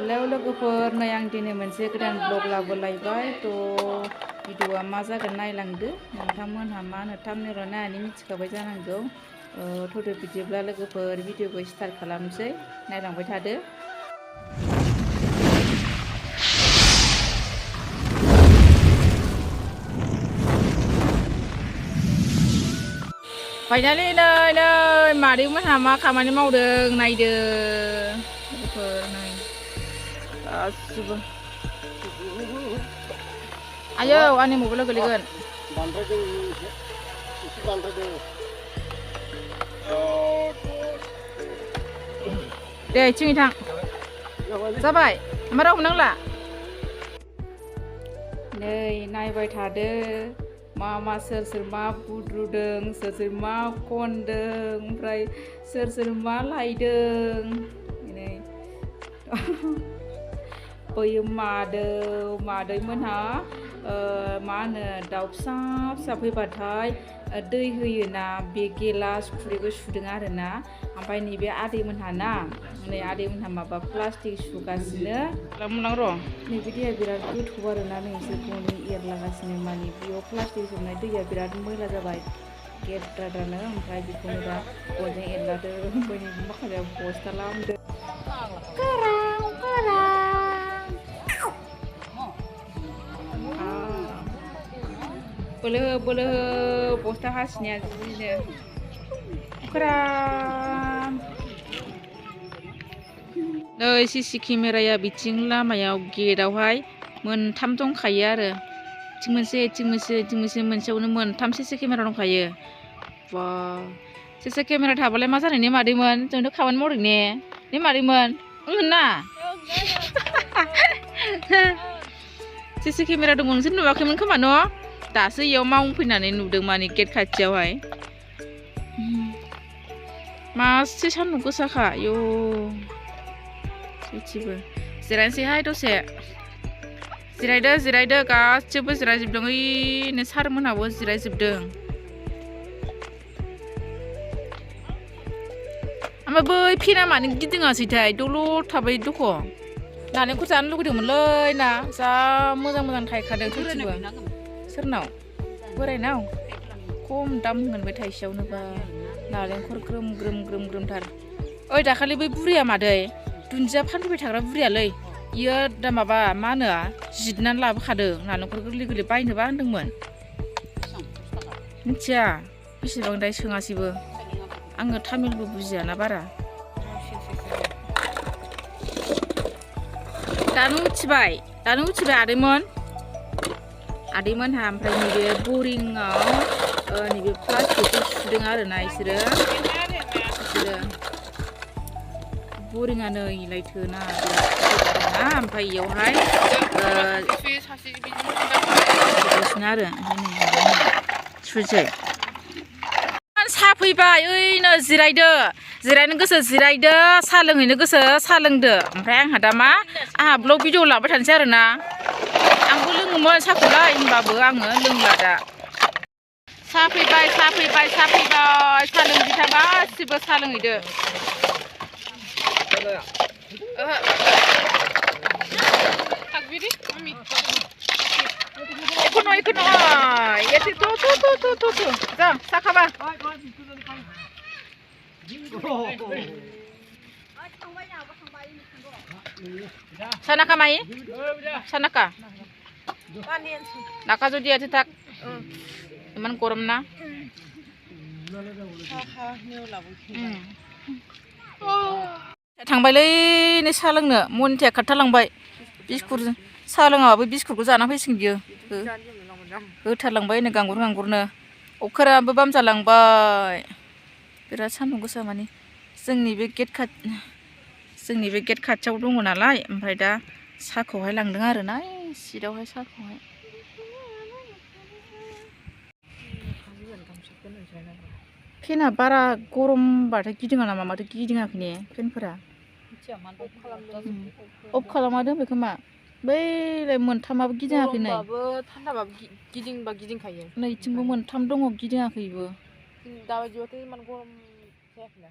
Hello लोगोफोर नै आं दिनै मोनसे गोदान ब्लग लाबोलायबाय भिडिअआ मा जागोन नायलांदो नोंथांमोनहा मा होनो थाम्बनेलाव नायनानै मिथिखाबाय जानांगौ थ'दो बिदिब्ला लोगोफोर भिडिअखौ स्टार्ट खालामसै नायलांबाय थादो। फाइनालि नै मादैमोनहा मा खामानि मावदों नायदो लोगोफोर नै गासिबो आयौ आंनि मबाइलाव गोलैगोन दे इथिं थां जाबाय ओमफ्राय रावबो नांला नै नायबाय थादो मा सोर मा बुद्रुदों सोर मा खनदों ओमफ्राय सोर मा लायदों नै बैयो मादैमोनहा मा होनो दाउ फिसा फैबाथाय दै होयोना बे गिलास खुरैखौ सुदों आरोना ओमफ्राय नैबे आदैमोनहा ना नै आदैमोनहा माबा प्लास्टिक सुगासिनो र' नैबे दैया बिराद गोथौ आरोना नै बिसोरखौनो एरलागासिनो माने बेयाव प्लास्टिक सोबनाय दैया बिराद मैला जाबाय गेद्रानो ओमफ्राय बेखौनो दा गनजों एरलादो ओमफ्राय मा खालामो बस्था लामदो बोलो बस्था हासिनाया जिनो नै सिसि केमेराया बिथिं लामायाव गेटआवहाय मोनथाम दंखायो आरो इथिं मोनसे मोनसेयावनो मोनथाम सिसि केमेरा दंखायो। बा सिसि केमेरा थाबालाय मा जानो ने मादैमोन जोंथ' खामानि मावदों ने मादैमोन होनना सिसि केमेरा दङ नोंसोर नुवाखैमोन खोमा न' दासो इयाव मावफैनानै नुदों माने गेट खाथियावहाय मासे सान्दुं गोसाखा आयौ सयथिबो जिरायनोसैहाय दसे जिरायदो गासिबो जिरायजोबदों ओइनो सारमोनहाबो जिरायजोबदों ओमफ्राय बै फेना मानो गिदिङासैथाय दलर थाबाय दख' नालेंखर जानो लुगैदोंमोनलै ना जा मोजां थायखादों सयथिबो सोरनाव बोरायनाव खम दाम मोनबाय थाइसेयावनोबा नालेंखर ग्रोमथार ओइ दाखालि बै बुरिया मादै दुन्दिया फानफैबाय थाग्रा बुरियालै इयो दा माबा मा होनो जिदनानै लाबोखादों नालेंखर गोरलै बायनोबा होनदोंमोन मिथिया बेसेबां दाय सोङासैबो आङो तामिलबो बुजियाना बारा दानो उथिबाय आदैमोनहा ओमफ्राय नैबे बरिंआव नैबे प्लास्टिकखौ सुदों आरोना इसोरो बरिंआ नै लायथोना ओमफ्राय इयावहाय आरो सुसै साहा फैबाय ओइनो जिरायनो गोसो जिरायदो साहा लोंहैनो गोसो साहा लोंदो ओमफ्राय आंहा दा आंहा ब्लग भिडिअ लाबाय थानोसै आरोना आंबो लोङोमोन साहाखौलाय होनबाबो आङो लोंला दा साहा फैबाय साहा लोंहैदो गासिबो साहा लोंहैदो 이거 넣어. 얘들 또. 자, 사카봐. Sana ka mai? Sana ka? Nakazo dia cetak. Cuman korum na. थांबायलै नै साहा लोंनो मनिथाया खारथालांबाय बिस्कुटजों साहा लोङाबाबो बिस्कुटखौ जाना फैसिगोन बियो होथारलांबाय नो गांगुरनो अखाराबो बाम जालांबाय बिराद सान्दुं गोसा माने जोंनि बे गेट खाथियाव दङ नालाय ओमफ्राय दा साहाखौहाय लांदों आरोना सिटआवहाय साहाखौहाय फेना बारा गरमबाथाय गिदिङा नामा माथो गिदिङाखै ने फेनफोरा अफ खालामना दोनबाय खोमा बैलाय मोनथामाबो गिदिङाखै नै थान्दाबाबो गिदिंखायो नैथिंबो मोनथाम दङ गिदिङाखैबो दाबायदिबाथ' इमान गरम जायाखैना